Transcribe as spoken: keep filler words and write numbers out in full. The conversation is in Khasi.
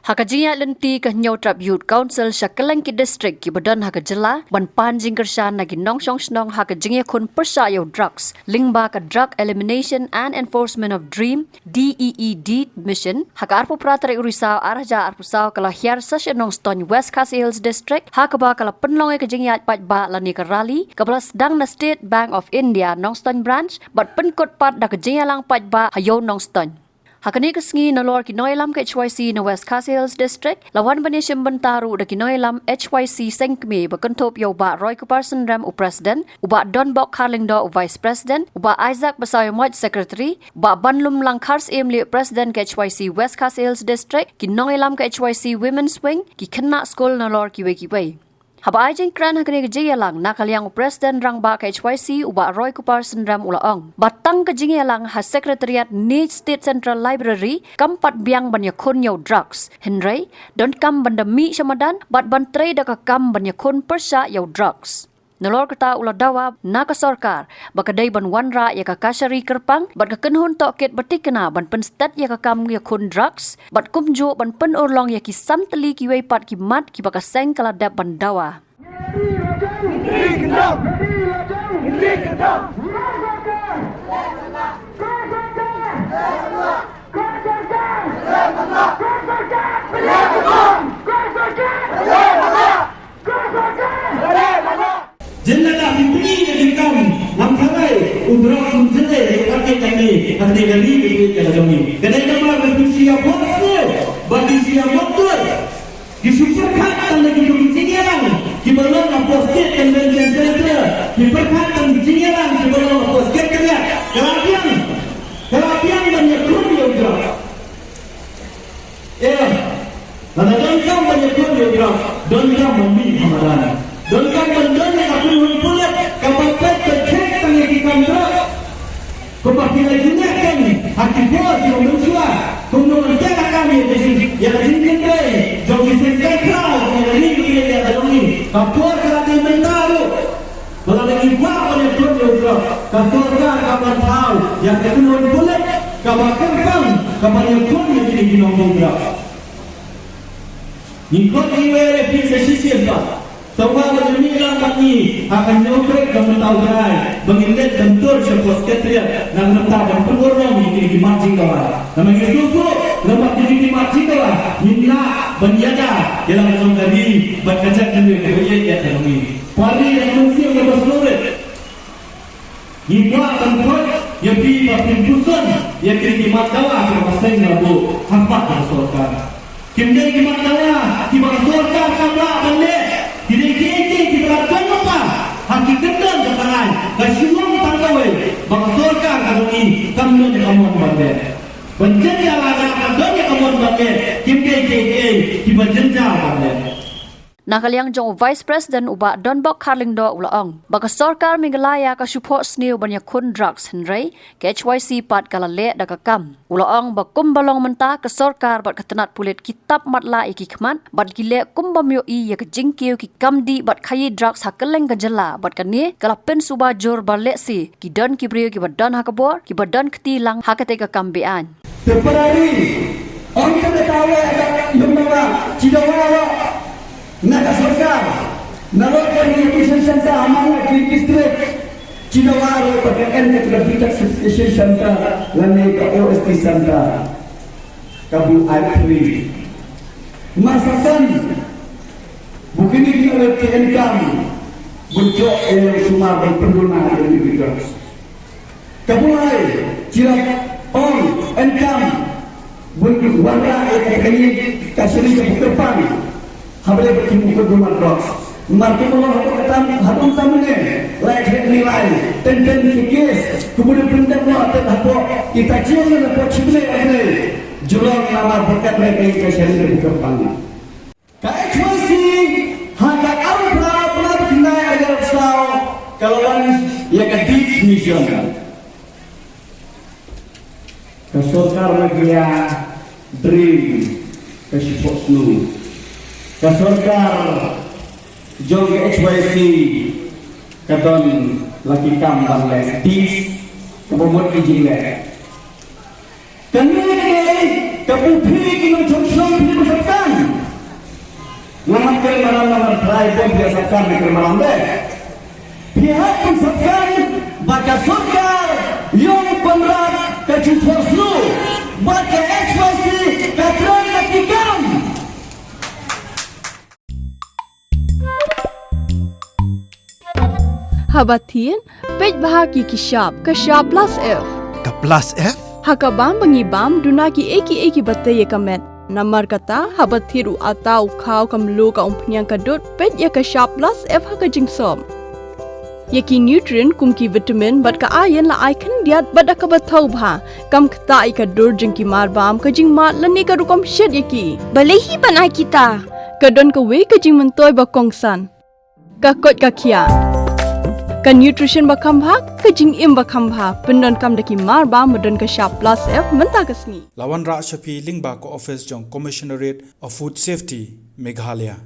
Ha ka jingïaid lynti ka Hynñiewtrep Youth Council sha kylleng ki district kiba don ha ka jylla ban pan jingkyrshan na ki nongshong shnong ha ka jingïakhun pyrshah ïa u drugs lyngba ka Drug Elimination and Enforcement of DREAM, D E E D Mission, ha ka arphew phra tarik u Risaw ar hajar arphew saw ka la hiar sa sha Nongstoiñ, West Khasi Hills District, ha kaba ka la pynlong ïa ka jingïaid paidbah lane ka rally kaba la sdang na State Bank of India Nongstoiñ Branch bad pynkut pat da ka jingïalang paidbah ha Ïew Nongstoiñ. Ha kane ka sngi, nalor ki nongïalam ka H Y C na West Khasi Hills District la wan ban ïashim bynta ruh da ki nongïalam H Y C seng kmie ba kynthup ïa u Bah Roykupar Synrem u President, u Bah Donbok Kharlyngdoh u Vice President, u Bah Isaac Basaiawmoit Secretary, u Bah Banlumlang Kharsyiem Lieh President ka H Y C West Khasi Hills District, ki nongïalam ka H Y C Women's Wing, ki khynnah skul nalor kiwei kiwei. Haba ai jingkren ha kane ka jingïalang na ka liang u President Rangbah ka H Y C u Bah Roykupar Synrem u la ong ba tang ka jingïalang ha Secretariat ne State Central Library kam pat biang ban ïakhun ïa u drugs, hynrei donkam ban da mih sha madan bad ban trei da ka kam ban ïakhun pyrshah ïa u drugs. Nalor kata u la dawa na ka sorkar ba ka dei ban wanrah ïa ka kashari kyrpang bad ka kynhun tohkit ba thikna ban pynsted ïa ka kam ïakhun drugs bad kumjuh ban pynurlong ïa ki san tylli kiwei pat ki mat kiba ka seng ka la dep ban dawa. Jin lada phi pynïaid ïa ki kam lam tharai u drok un jyllei ïa ka kane ka ri ka kane ka jong ngi. Ka dei namar ba phi shu ïa phohsniew bad phi shu ïa mutdur. Ki shu pyrkhat tang da ki jong ki jingïalang kiba long hapoh State Convention Centre. Ki pyrkhat tang ki jingïalang kiba long hapoh State Convention. Ka la biang, ka la biang ban ïakhun ïa u drok. Ïa, lada donkam ban ïakhun ïa u drok, donkam ban mih ha madan. Donkam ban don ïa ka kynhun pulit kaba peit ban check tang ïa ki kam drok. Kumba phi la ïohi ha ki por kiba mynshuwa, kumno ban pynlong ïa ka jing, ïa ka jingkynrei jong ki seng kynrad ïa ka ri ïa ka jong ngi. Ka por ka la dei mynta ruh. Ba lada ngi kwah ban ïakhun ïa u drok, ka sorkar ka ban thaw ïa ka kynhun pulit kaba kyrpang kaban ïakhun ïa kine ki nongdie drok. Ngi khot ngi wer ïa phi sa shisien pat. Sngewbha ba ngi mih lang bad ngi ha ka Hynñiewtrep ka mynta u Trai ba ngin leit ban tur sha Secretariat na ka bynta ban pynurlong ïa kine ki mat jingdawa. Namar ngi sngewthuh namar kine ki mat jingdawa ngin lah ban ïada ïa la ka jong ka ri bad ka jaitbynriew kaba ïeit ïa ka jong ngi. Para ri, para mynsiem bad para shlur, ngi kwah ban khot ïa phi ba phin puson ïa kine ki mat dawa kiba ka seng la buh ha khmat ka sorkar. Kim dei ki mat dawa kiba ka sorkar kam lah ban leh. Ki dei kiei kiei kiba la don lypa ha ki kyndon jong ka rai, ka shu long tang kawei ba ka sorkar ka jong ngi kam don ïa ka mon ban leh. Ban jynjar lada ka don ïa ka mon ban leh, kim dei kiei kiei kiba jynjar ban leh. Na ka liang jong u Vice President u Bah Donbok Kharlyngdoh u la ong ba ka sorkar Meghalaya ka shu phohsniew ban ïakhun drugs, hynrei ka H Y C pat ka la leh da ka kam. U la ong ba kumba long mynta ka sorkar bad ka tnat pulit ki tap matlah ïa ki khmat bad ki leh kumba ym ïohi ïa ka jingkiew ki kam dih bad khaïi drugs ha kylleng ka jylla, bad kane ka la pynsuba jur ba lehse ki don ki briew kiba don ha ka bor kiba don kti lang ha katei ka kam be-aiñ. Te para ri, ong ka da ka wei ka ïum dawa, chi dawa ro. Na ka sorkar, na lo ka rehabilitation center ha man la ki district, chi dawa ro ba ka en ka rehabilitation center lane ka O S T center. Ka bu ai free. Mar sa kan bu kini ki ole ki income bun jok e sumar bun perduna e ni kita. Ka bu ai chira ong income bun wanrah e ka kani ka suri ka bu kyrpang. Haba dei ba ki mukut bun mar box. Mar tu melo haba katam haba tam ne lai thek ni lai. Ten ten ki kes ku bu dei pyndem lo ten haba ita chiu ne haba chibne ne. Jurong namar berkat mereka yang kasih lebih kepala. Ka H Y C ha ka arphew phra pynlait khyndai arhajar arphew saw ka la wan ïa ka DEEP Mission. Ka sorkar Meghalaya DREAM ka shu phohsniew. Ka sorkar jong ka H Y C ka don la ki kam ban leh, DEEP kaba mut ki jingleh. Kane ka dei kaba phi ki nongshong shnong phi ba sorkar. Nga ngam kren maram namar trai bom phi ïa sap kam ne kren maram de. Phi hap ban sap kam ba ka sorkar ïong pynrap ka jingphohslu bad ka H Y C ka trei da ki kam. Haba thied, peit bha ki ki shap, ka shap plus F. Ka plus F? Ha ka bam ba ngi bam, duna ki ei ki ei kiba tei ïa ka met. Namar kata, haba thied u atta u khaw ka mluh ka umphniang ka dud, peit ïa ka shap plus F ha ka jingsop. Ïa ki nutrient kum ki vitamin bad ka iron la ai khyndiat bad da kaba thaw bha. Kam ktah ïa ka dur jong ki mar bam, ka jingmad lane ka rukom shet ïa ki. Balei hi ban ai kita? Ka don kawei ka jingmyntoi ba kongsan. Ka koit ka khiah. Ka nutrition ba kham bha, ka jingim ba kham bha. Pyndonkam da ki mar bam ba don ka shap plus F mynta ka sngi. La wanrah sha phi lyngba ka office jong Commissionerate of Food Safety, Meghalaya.